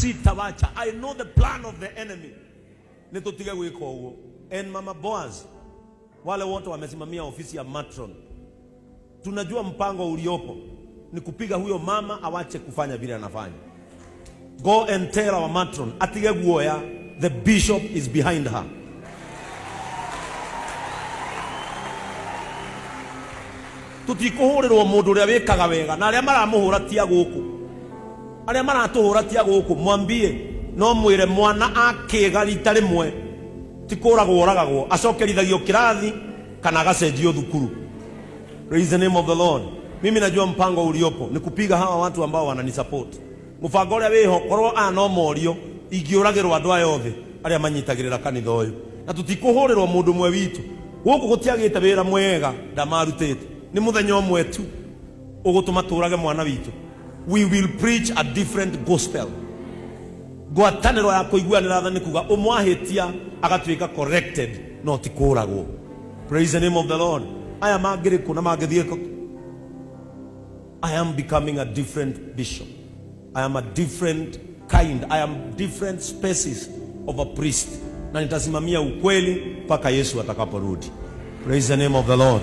Sitawacha. I know the plan of the enemy. Nĩ tũtige gwĩka ũguo. And Mama Boaz, wale wote wamesimamia ofisi ya matron, tunajua mpango uliopo ni kupiga huyo mama awache kufanya vile anafanya. Go and tell our matron atige guoya, the bishop is behind her. Tũtikũhũrĩrwo mũndũ ũrĩa wĩkaga wega na arĩa maramũhũra ti a gũkũ, arĩa maratũhũra ti a gũkũ. Mwambie no mwĩre mwana akĩga rita rĩmwe ti kũragwo oragagwo, acokerithagio kĩrathi kana agacenjio thukuru. Praise the name of the Lord. Mimi najua mpango uliopo ni kupiga hawa watu ambao wananisupport. Mũbango ũrĩa wĩho korwo aya no morio ingĩũragĩrwo andũ aya othe arĩa manyitagĩrĩra kanitha ũyũ, na tũtikũhũrĩrwo mũndũ ũmwe witũ gũkũ. Gũtiagĩte wĩra mwega ndamarutĩte, nĩ mũthenya ũmwe tu ũgũtũma tũrage mwana witũ. We will preach a different gospel. Ngwatanĩro ya kũiguanĩra tha nĩ kuga ũmwe ahĩtia agatuĩka corrected, no ti kũragwo. Praise the name of the Lord. Aya mangĩrĩ kũ na mangĩthiĩ kũ? I am becoming a different bishop. I am a different kind. I am different species of a priest. Na nitasimamia ukweli mpaka Yesu atakaporudi. Praise the name of the Lord.